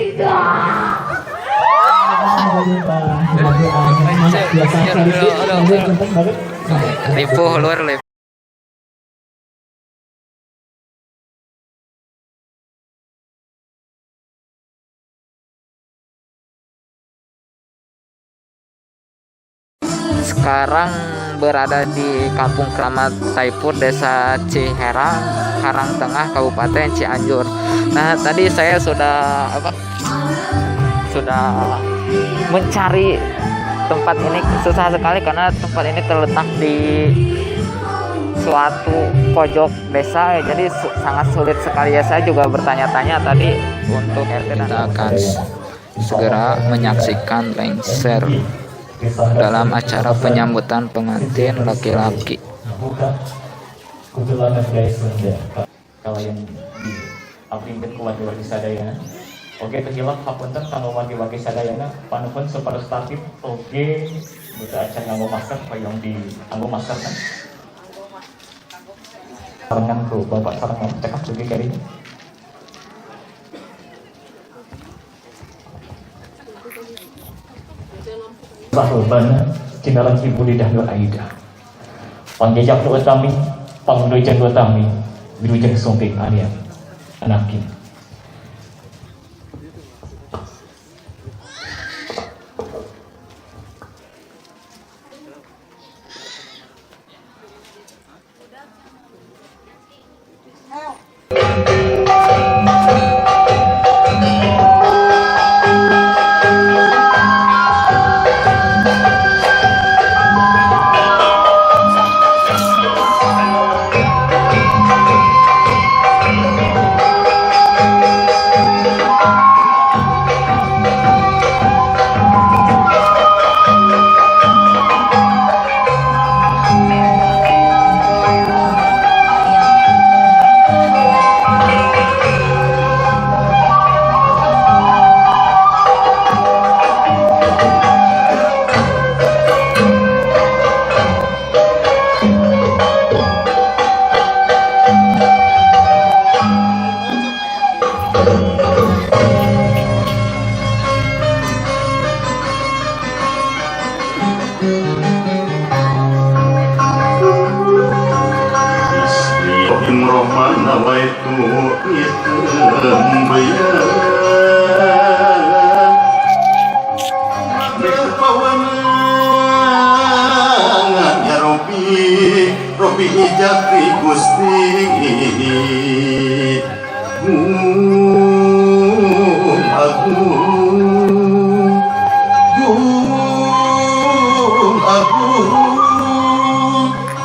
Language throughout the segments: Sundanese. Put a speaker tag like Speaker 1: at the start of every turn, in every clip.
Speaker 1: Tidak.
Speaker 2: Ripuh lur ripuh. Sekarang berada di Kampung Keramat Saipur, Desa Ciherang, Karangtengah, Kabupaten Cianjur. Nah, tadi saya sudah apa? Sudah mencari tempat ini susah sekali karena tempat ini terletak di suatu pojok desa ya, jadi sangat sulit sekali ya. Saya juga bertanya-tanya tadi untuk RT dan
Speaker 3: Kita akan segera menyaksikan lengser dalam acara penyambutan pengantin laki-laki.
Speaker 4: Kalian di abdi ku wargi-wargi sadayana. Oke, teu hilap hapunten kanggo wargi-wargi sadayana, panuhun supados tartib oge beuki acan nganggo masker, hoyong di anggo masker kan. Sarengan ku bapak sarengan cekap dugi ka dinya. Sahlbana cinaran Ibu Lidah Nur Aida. Pangjejak nu utami, panglujeng nu utami, wilujeng sumping ania anaki.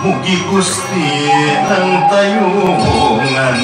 Speaker 5: Mugi Gusti nang tayungan.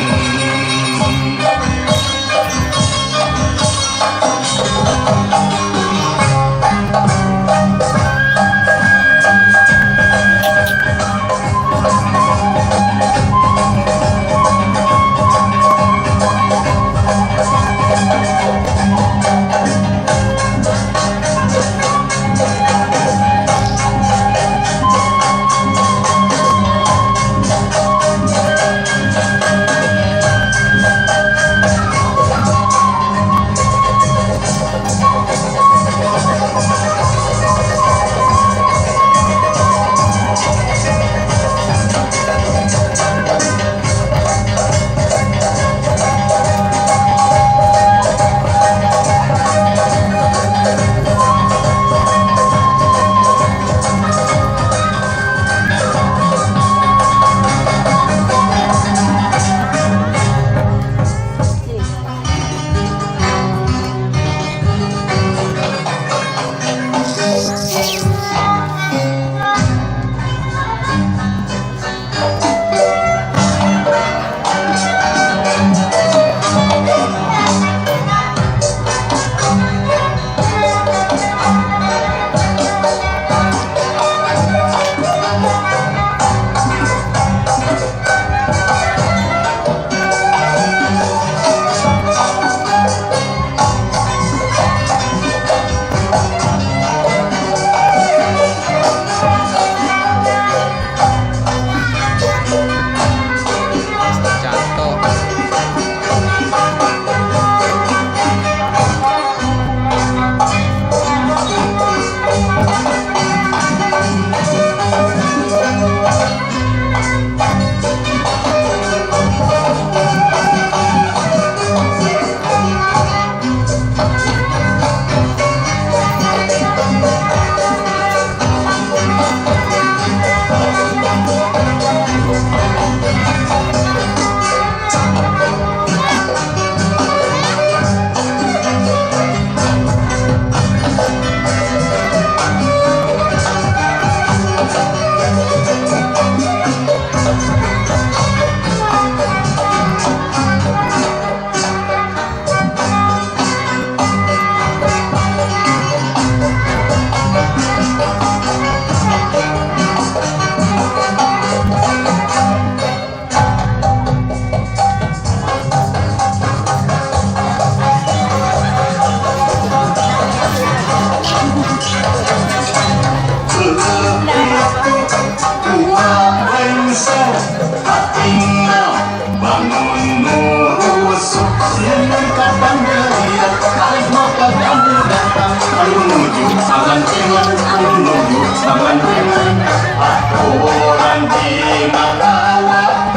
Speaker 5: Anu nuju panganten aturan jimat awak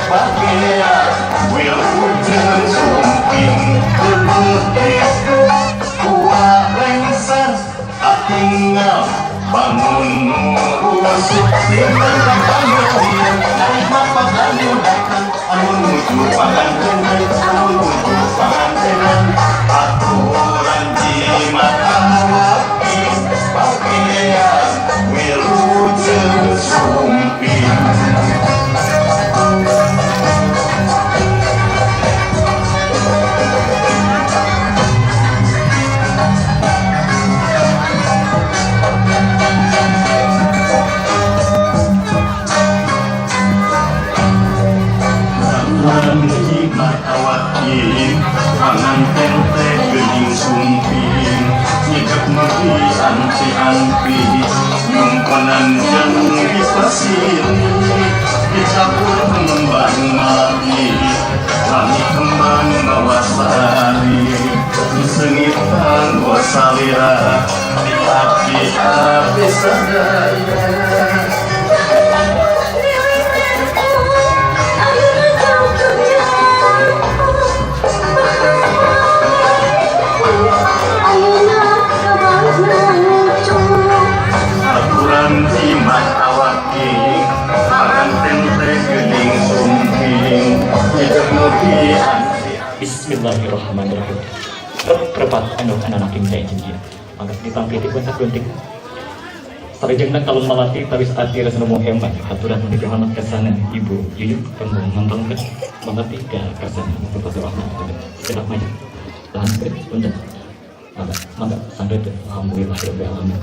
Speaker 5: bagea wilujeng sumping kuat lengser tinggal bangun nurusuk sinten pangeuhin mapa anu datang anu nuju panganten anu nuju pangantenan aturan jimat awak bagea wilujeng sumping. Panganten teh geuning sumping nyegep nu dianti-anti nyungkonan jeung dipasiri dicampur kembang melati lami kembang bawasari disengitan wasalira diapi-api sadaya. Aturan jimat awak panganten teh geuning sumping nyegep nu dianti.
Speaker 4: Bismillahirrahmanirrahim. Prepat anu anak teh jenjia. Mangga ditangkiti punten gunting. Sarejengna kalung malati tawis ati resna Muhammad aturan dipihamat kesana Ibu Yuyuk kembang ngantongkeun mangga tiga kesana Bapak Rahmat cedak maju. Tahan punten. Mangga mangga sampai teh alhamdulillah rabbil alamin.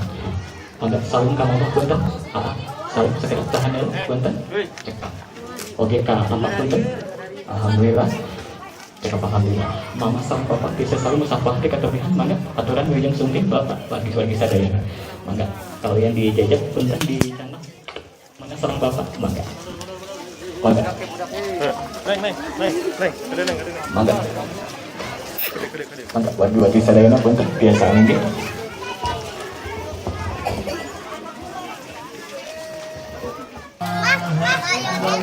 Speaker 4: Mangga salim ka mama punten. Salim sakedap tahan dulu punten. Cekap. Oke ka mama punten. Alhamdulillah. Cekap alhamdulillah. Mama sang bapak bisa salim musafah teh katobihan mangga aturan wilujeng sumping bapak wargi-wargi sadayana. Mangga kalian dijajak punten di sana. Mangga sareng bapak mangga. Mangga. Mangga. Mangga wargi-wargi sadayana punten biasa nggih.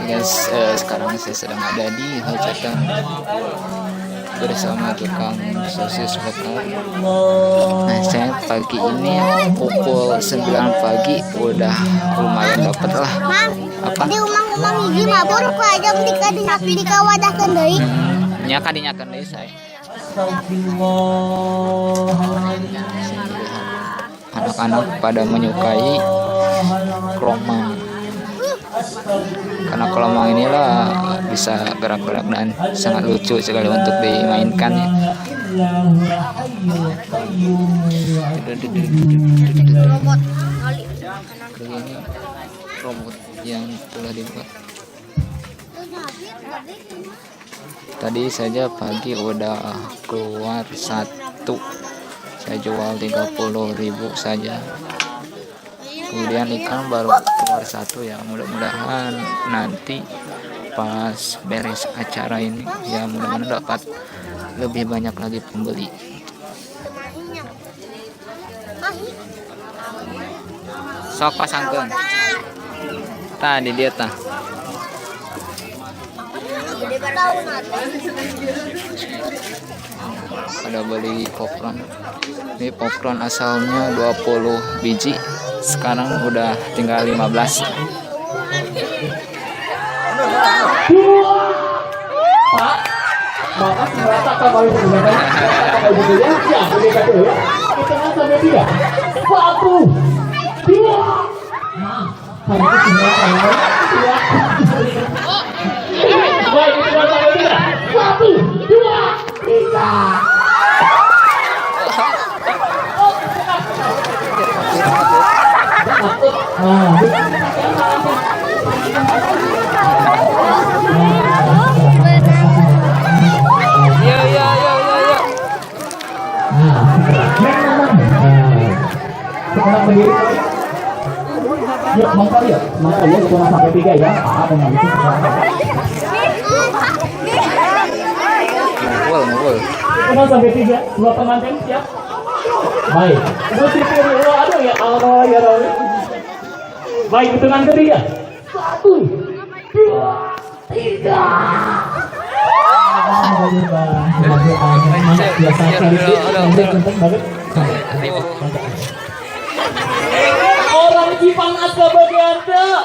Speaker 3: Guys, sekarang saya sedang ada di hajatan bersama tukang sosis bakar. Nah, saya pagi ini pukul 9 pagi udah lumayan dapet lah. Apa?
Speaker 1: Di umang-umang hiji mabur ku aja dikawadahkeun deui.
Speaker 3: Nya kadinyakeun deui saya. Anak-anak pada menyukai kelomang. Karena kelomang inilah bisa gerak-gerak dan sangat lucu sekali untuk dimainkan ya. Ini robot yang telah dibuat. Tadi saja pagi udah keluar satu, saya jual 30.000 saja. Kemudian ikan baru keluar satu ya, mudah-mudahan nanti pas beres acara ini ya mudah-mudahan dapat lebih banyak lagi pembeli. Sok pasangkeun. Tadi dia tah. Ada beli popcorn. Ini popcorn asalnya 20 biji, sekarang udah tinggal 15.
Speaker 4: Pak, Bapak merata kembali begitu ya. Ya, ya. Hitungan sampai 3. 1, 2. Nah, sampai 2. Baik, hitungan sampai 3. 1, 2, 3.
Speaker 3: Ya ya ya ya ya.
Speaker 4: Sekarang berdiri. Yuk, monggo yuk. Monggo ya, hitungan sampai 3 ya.
Speaker 3: Ngumpul, ngumpul.
Speaker 4: Hitungan sampai 3, 2 pengantin siap. Baik, Musipir, aduh ya Allah ya Rabbi. Baik, hitungan ketiga. Satu, dua, tiga. Biasa. Orang Cipanas kebagian teu?